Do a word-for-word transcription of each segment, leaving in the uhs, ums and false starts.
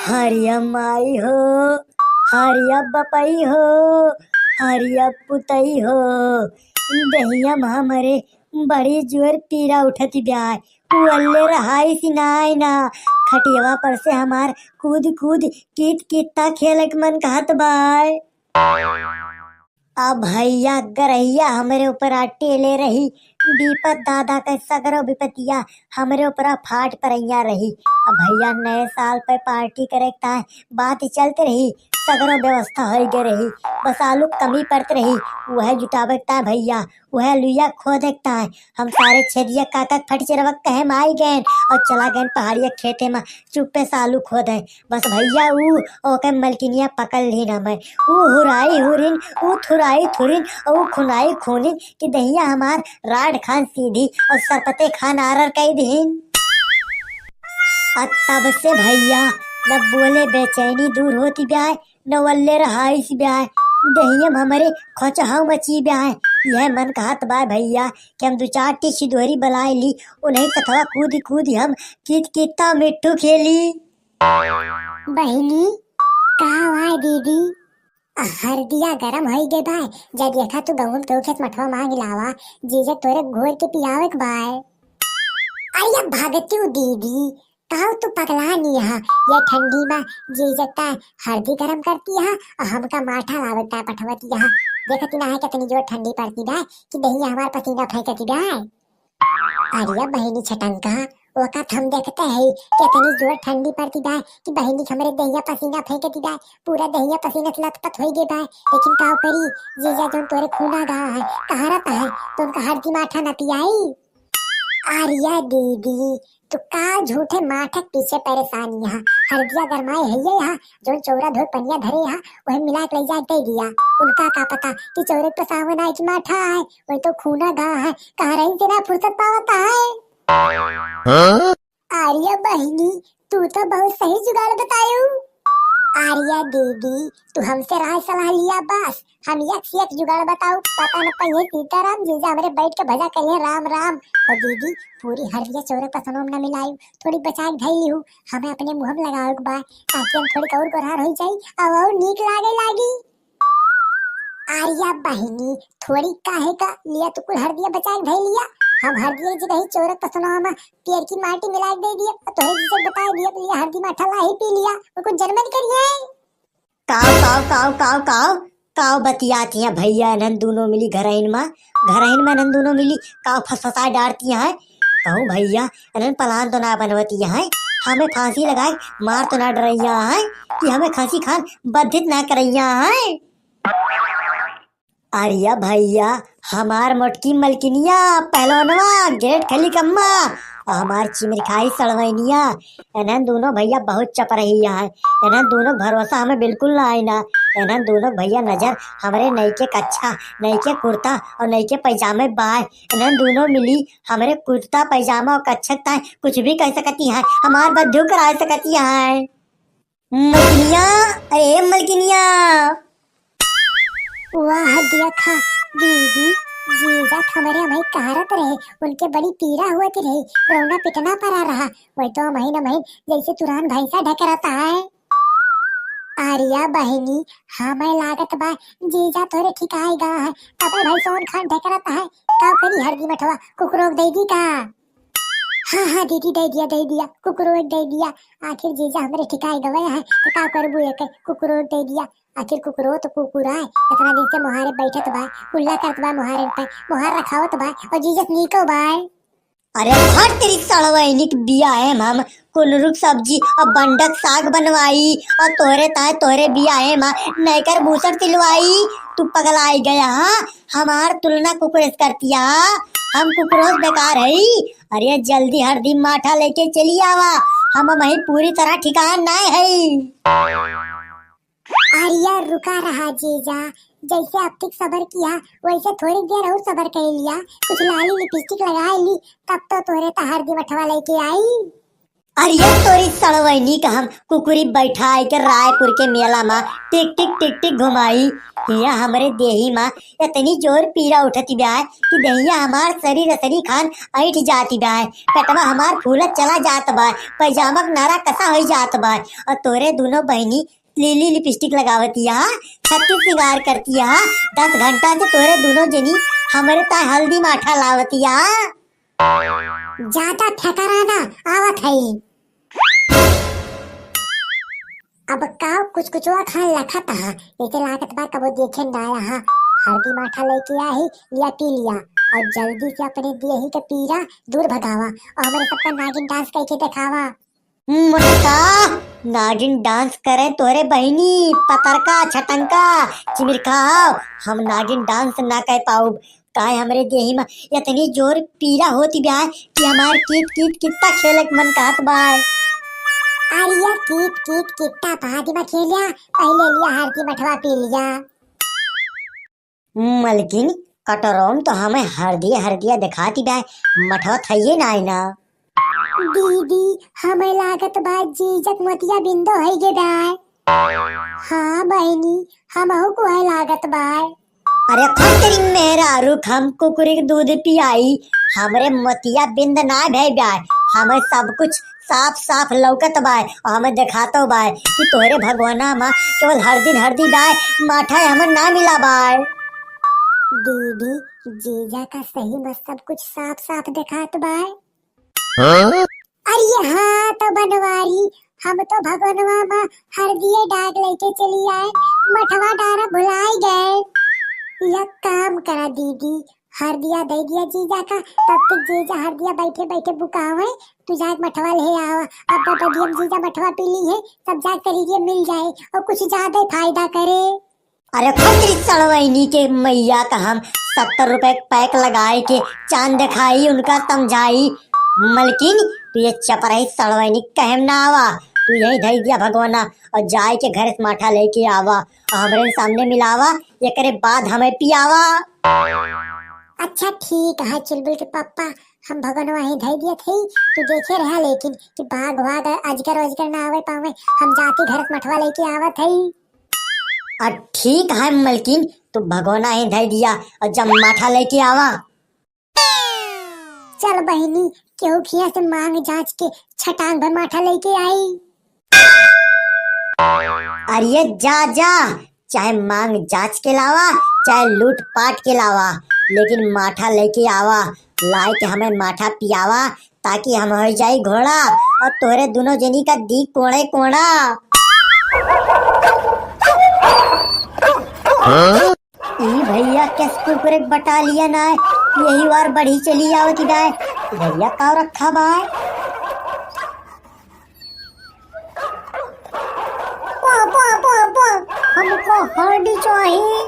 हरिया माई हो, हरिया बपई हो, हरिया पुतई हो, दहिया में हमरे बड़ी जोर पीरा उठत बाय। उ अल्ले रहाई सिनाय ना, खटियवा पर से हमार कूद कूद कीत कीता खेले के मन कहत बाय। अब भैया गरहिया हमरे ऊपर टेले रही, विपत दादा के सगरो विपतिया हमरे ऊपर फाट परैया रही। अब भैया नए साल पे पार्टी करे के ताय बात चलत रही, सगरो व्यवस्था होइ गए रही, बस आलू के कमी पड़त रही, वह जुटावे के ताय भैया, वह लुइया खोदे के ताय हम सारे छेदिया काका के फटीचरवा के कहे में आई गए और चला गए पहाड़िया खेते में चुप्पे से आलू खोदे। बस भैया ऊ ओके मलकिनिया पकड़ ली ना मैं। ऊ हुराई हुरिन, ऊ थुराई थुरिन, ऊ खुनाई खूनिन कि दहिया हमार राड खान सीधी और सरपते खान आरर कई दिहिन। आ तब से भैया न बोले बेचैनी दूर होती ब्याय, न वल्ले रहाइस ब्याय, दहिया में हमरे खोचहाव मची ब्याय। यह मन कहत बाय भैया कि हम दो चार टी सिदोरी बलाई ली, उन्हीं कथवा कूद कूद हम कित किता मिट्ठू खेली। बहिनी, का हुआ दीदी? हरदिया गरम होई गए बाय, जब देखा तू गहूम के खेत मठवा मांग लावा, जीजा तोरे घोर के पियावे के बाय। अरे भगतियो दीदी, काव तू पगला नहीं हा, ये ठंडी में जीजा ता हरदी गरम करती हा और हमका माठा लावे ता पठवती हा। देखती ना है कितनी जोर ठंडी पड़ती बाय कि दहिया हमार पसीना फेंकती बाय। अरे बहिनी छटंका, ओका त हम देखते हैं कि इतनी जोर ठंडी पड़ती बाय कि बहिनी के हमरे दहिया पसीना फेंकती बाय, पूरा दहिया पसीना से लथपथ होई गई बाय। लेकिन काव करी, जीजा जोन तोरे खूना गा है, कहाँ रहता है, तो उनका हरदी माठा न पियाई। अरे दीदी, तू का झूठे माठा के पीछे परेशान यहाँ, हरदिया गरमाए है ये यहाँ, जोन चौरा धोए पनिया धरे यहाँ, वही मिला के ले जाके दे दिया। उनका का पता कि चौरे पे सावन आए कि माठा आए, वही तो खूना गा है, कहाँ रही से ना फुर्सत पावता है। हाँ? आर्या बहिनी, तू तो बहुत सही जुगाड़ बतायू। आर्या दीदी, तू हमसे राय सलाह लिया बस, हम एक से एक जुगाड़ बताऊ, पता न पइहे सीताराम जीजा हमरे बैठ के भजा करिए राम राम। और दीदी, पूरी हरदिया चौरे पसनों में न मिलायू, थोड़ी बचा के धई लिहू, हमें अपने मुँह में लगावे के बा, ताकि हम थोड़ी और गोरहर हो जाई और, और नीक लागे लागी। आर्या बहिनी, थोड़ी काहे का लिया तू कुल हरदिया बचा के धई लिया, हम हरदिया जी कहीं चौरक पसनवा में पियर की माटी मिला के दे दिया, और तोहरे जी से बता दिया, लिया हरदी माठा लाही पी लिया, वो कुछ जनमन करिए। काव, काव, काव, काव, काव, काव बतियात हैं भैया, इन्हन दोनों मिली घरहिन में, घरहिन में इन्हन दोनों मिली काव फसफसाए डारती हैं। कहूँ भैया, इन्हन प्लान तो ना बनवती हैं, हमें फांसी लगाए मार तो ना डरैया हैं कि हमें खसी खान बद्धित ना करैया हैं। अरे भैया, हमार मोटकी मलकिनिया, पहलवानवा, ग्रेट खली कम्मा, और हमार चिमरखाई सड़वैनिया, इन्हन दोनों भैया बहुत चपरही हैं। इन्हन दोनों भरोसा हमें बिल्कुल ना आईना। इन्हन दोनों भैया नजर हमरे नईके कच्छा, नईके कुर्ता और नईके पैजामे बाय। इन्हन दोनों मिली हमरे कुर्ता पैजामा और कच्छा ताय कुछ भी कह सकती हैं, हमार बद्धियो करा सकती हैं। मलकिनिया, अरे मलकिनिया। वाह देखा दीदी, जीजा त हमरे अमही कहारत रहे, उनके बड़ी पीरा हुवत रहे, रोना पिटना परा रहा, वही तो अमही न अमही जैसे तुरान भैंसा ढकरत है। आर्या बहिनी, हमें लागत बा जीजा तोरे ठिकाए गा है, तबे भैंसोन खान ढकरत है, का करी हरदी मठवा कुकुरोक दे दी का? हाँ, हाँ, दीदी, दे दिया, दे दिया, कुकुरोक दे दिया। आखिर जीजा हमरे ठिकाए गवे हैं, तो का करबू एके, कुकुरोक दे दिया। आखिर कुकुरो तो कुकुर आए, इतना दिन से मोहारे बैठत बा, उल्ला करत बा मोहारे पे, मोहार रखावत बा, और जीजा से नीको बा। अरे हट तेरी सड़वैनिक बियाहे में हम कुनरुक सब्जी और बंडक साग बनवाई और तोहरे ताय तोहरे बियाहे में नैकर बूसर सिलवाई। तू पगलाई गया, हाँ? हमार तुलना कुकुर से करतिया, हम कुकुरों से बेकार है। अरे जल्दी हरदी माठा लेके चली आवा, हम अमही पूरी तरह ठिकान नाय है। आर्या रुका रहा जीजा, जैसे अब तक सबर किया वैसे थोड़ी देर और सबर कर लिया, कुछ लाली लिपस्टिक लगा ली, तब तो तोरे त हरदी मठवा लेके आई। अरे ये तोरी सड़वैनी का हम कुकुरी बैठाई के रायपुर के मेला मा टिक टिक टिक टिक घुमाई। हिया हमरे देही मा इतनी जोर पीरा उठती बाय कि दहिया हमार सरी रसरी खान ऐंठ जाती बाय, पेटवा हमार फूलत चला जात बाय, पैजामा क नारा कसा होइ जात बाय। और तोरे दुनो बहिनी लीली लिपस्टिक लगावतिया, छत्ती सिंगार करतिया, दस घंटा से तोरे दुनो जनी हमरे ताय हल्दी माठा लावतिया। ज्यादा फेकरा ना, आवत हई। अब का कुछ कुछवा खान लखत हा, एके लागत बा कबो देखे ना आया हा। हरदी माठा लेके आई, लिया पी लिया, और जल्दी से अपने देही के पीरा दूर भगावा, और हमरे सबका नागिन डांस करके देखावा। मोटका, नागिन डांस करे तोरे बहिनी, पतरका, छटंका, चिमिरखा, हम नागिन डांस ना कर पाउब। काहे हमरे देही मा इतनी जोर पीरा होती बाय कि हमार कीत कीत कित्ता खेले के मन कहत बाय। अरे कीत कीत कित्ता बाद मा खेलिया, पहिले लिया हरदी मठवा पी लिया। मलकिन, कटोरवा मा तो हमें हरदिया हरदिया देखाती बाय, मठवा थइये ना आई ना। दीदी, हमें लागत बा जीजक मोतिया बिंदो है गे बाय। हाँ बहिनी, हमहू को है लागत बाय। अरे खतरी मेहरारू, हम कुकुरी के दूध पियाई, हमरे मोतिया बिंद ना भय बाय, हमें सब कुछ साफ साफ लौकत बाय, और हमें देखातो बाय कि तोहरे भगवाना मा केवल हरदी हरदी बाय, माठा हमें ना मिला बाय। दीदी, जीजा का सही मा सब कुछ साफ साफ देखात बाय। हाँ? अरे हाँ तो बनवारी, हम तो भगवानवा मा हरदिये डाग लेके चली आए, मठवा डारा भुलाई गए। यह काम करा दीदी, हरदिया दे दिया जीजा का, तब तक जीजा हरदिया बैठे बैठे बुकावे, तू जाके मठवा ले आवा। अब तो बदियम जीजा मठवा पी ली है, तब जाके शरीर मिल जाए और कुछ ज्यादा ही फायदा करे। अरे खतरी सड़वैनी के मैया का हम सत्तर रुपए के पैक लगाए के चांद देखाई उनका समझाई। मलकिन, तू ये चपराई सड़वैनी कहेम ना आवा, तू यही धई दिया भगवाना और जाए के घर से माठा लेके आवा और हमरे सामने मिलावा, एकरे बाद हमें पियावा। अच्छा ठीक है चुलबुल के पापा, हम भगवानवा ही धई दिया थे, तू देखे रहा लेकिन कि बाघ वाघ अजगर वजगर ना आवे पावे, हम जाती घर से मठवा लेके आवत है। आ ठीक है मलकिन, तू भगोना ही धई दिया और जब माठा लेके आवा। चल बहिनी, केहू खिया से मांग जांच के छटांग भर माठा लेके आई। अरे जा जा, चाहे मांग जांच के लावा, चाहे लूट पाट के लावा, लेकिन माठा लेके आवा, लाए के हमें माठा पियावा, ताकि हम हो जाई घोड़ा और तोहरे दोनों जनी का दी कोड़े कोड़ा। ई भैया किस कुकुरे के बटालियन आए, यही बार बढ़ी चली आवत ही बाय। भैया का रखा बाय? पा, पा, पा, पा, हमको हरदी चाहिए।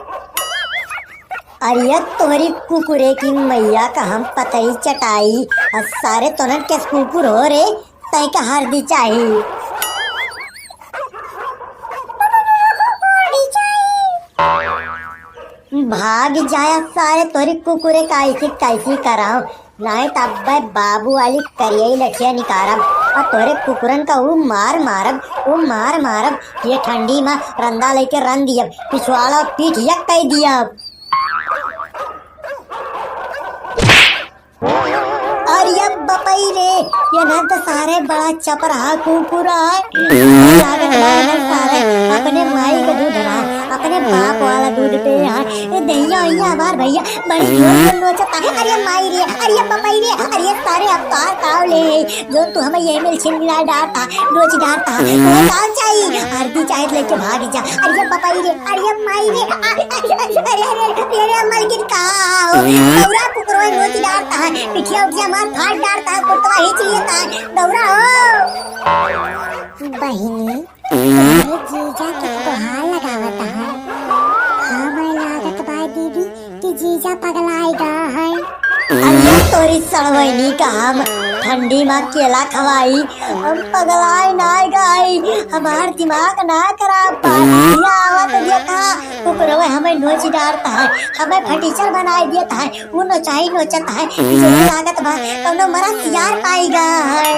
अरे तोहरी कुकुरे की मैया का हम पतई चटाई, और सारे तोनन के कुकुर हो रे, तय का हरदी चाहिए। भाग जाया सारे तोरी कुकुरे का ऐसी कैसी कराओ। नाहीं त अब्बे बाबू वाली करियई लठिया निकारब, और तोरे कुकुरन का ऊ मार मारब, ऊ मार मारब, ये ठंडी मा रंदा लेके रन दियब, पिछवाड़ा पीठ यक कई दियब। अरे बपई रे, ये ना तो सारे बड़ा चपराहा कुकुर है। लागत बा ना सारे अपने माई का दूध रहा, अपने बाप वाला दूध पे है। ए दहिया, भैया, हमार भैया, बड़ी जोर से नोचता है। अरे माई रे, अरे बपई रे, अरे सारे अवतार काव ले, जो तू हमें ये मिल छिन ना डालता, नोच डालता, वो काव चाहिए? हरदी चाहे लेके भाग जा। अरे बपई रे, अरे माई रे, अरे, अरे, अरे, अरे, अरे, मलकिन का हो? दौरा कुकुरवा नोच डालता है, पिठिया उठिया मार फाड़ डालता है, कुर्तवा खींच लेता है, दौरा हो। बहिनी, तोहरे जीजा के कोहार लगावत है। हमें लागत बा दीदी कि जीजा पगलाए गा है। अरे तोरी सड़वैनी का हम ठंडी मा केला खवाई, हम पगलाए ना गाई, हमार दिमाग ना खराब बा। यहाँ आवत देखा, कुकुरवा हमें नोच डारत है, हमें फटीचर बनाए देत है, उ नोचाई नोचत है, जैसे लागत बा कौनो मरा सियार पाई गा है।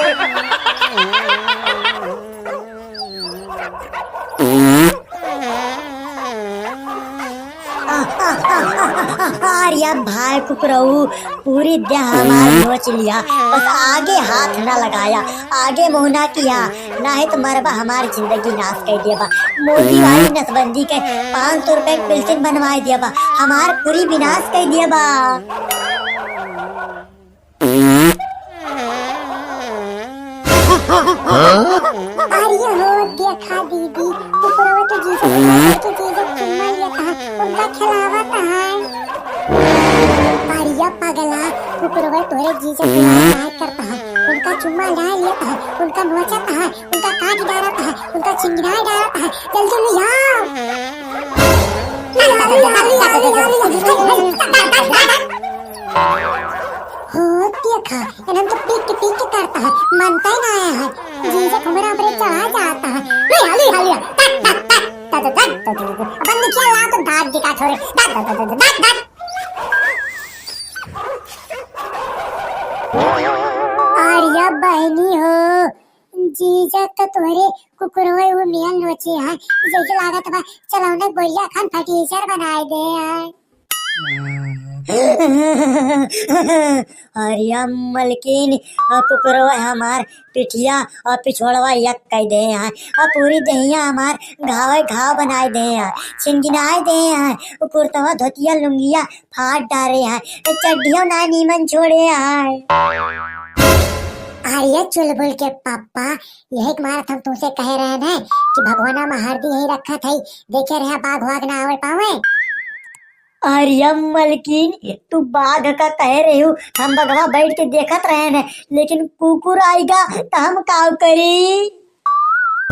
अरे अब भाई कुकरऊ, पूरी देह हमार नोच लिया, बस आगे हाथ ना लगाया, आगे मुँह ना किया, नाहीं तो मरबा हमार जिंदगी नाश कर दिया बा। मोदी वाली नसबंदी के पाँच सौ रुपए के पेंशन बनवाए दिया बा, हमार पूरी विनाश कर दिया बा। अरे हो देखा दीदी, कुकुरवा तो जीजा के जीजा चुम्मा लेत है, उनका खिलावत है। अरे पगला, कुकुरवा तोरे जीजा के लायक करत है, उनका चुम्मा ना लेत है, उनका नोचत है, उनका काट डारत है, उनका चिंगड़ा डारत है, जल्दी ले आओ। हो देखा, इन्हन तो पीट के पीट के करत है, मनता ही ना है। जीजा के हमरा ऊपर चढ़ा जात है। ले आ, ले आ, ले आ। तक, तक, तक। तक, तक, तक, तक, तक। अब हम देखिए ला तो दाँत दिखा छोरे। तक, तक, तक, तक, तक, तक। अरे बहनी हो, जीजा तो तोहरे कुकुरवा वो मियन नोचे है, जैसे लागत बा चलौना गोलिया खान फटीचर बनाए दे है। अरे मलकिन, अ, कुकुरवा हमार पिठिया और पिछोड़वा एक कई दे हैं, और पूरी देहिया हमार घावे घाव बनाए दे हैं, छिनगिनाए दे हैं, उ कुर्तवा धोतिया लुंगिया फाड़ डारे हैं, चड्डियों ना नीमन छोड़े हैं। अरे चुलबुल के पापा, यही के मारत हम तुमसे कहे रहे न कि भगवाना में हरदी यही रखत है, देखे रहे बाघ वाघ ना आवे पावे। अरे मलकिन, तू बाघ का कहे रहे हो, हम बघवा बैठ के देखत रहे न, लेकिन कुकुर आइगा तो हम काव करी?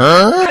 हाँ?